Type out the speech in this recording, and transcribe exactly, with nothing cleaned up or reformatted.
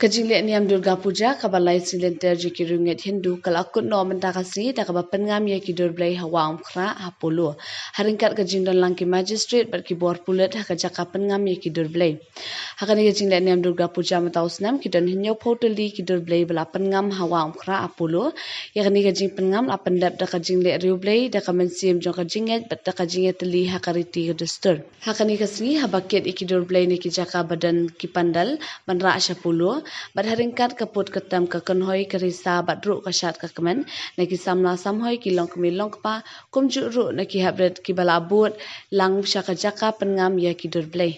Ka jingleh niam Durga Puja kaba lai sngi lynter jong ki riewngeit Hindu ka la kut noh mynta ka sngi da kaba pynngam ïa ki dur blei ha Wah Umkhrah ha Polo, ha ryngkat ka jingdon lang ki magistrate bad ki bor pulit ha ka jaka pynngam ïa ki dur blei. Ha kane ka jingleh niam Durga Puja mynta u snem ki don hynñiewphew tylli ki dur blei ba la pynngam ha Wah Umkhrah ha Polo. Ïa kane ka jingpynngam la pyndep da ka jingleh riewblei, da ka mynsiem jong ka jingngeit bad da ka jingïatylli ha ka riti ka dustur. Ha kane ka sngi haba kit ïa ki dur blei na ki jaka ba don ki pandal ban rah sha Polo, bad ha ryngkat ka pud ka tem ka kynhoi ka risa bad ruh ka shad ka kmen na ki samla samhoi, ki longkmie longkpa, kumjuh ruh na ki heprit kiba la bud lang sha ka jaka pynngam ïa ki dur blei.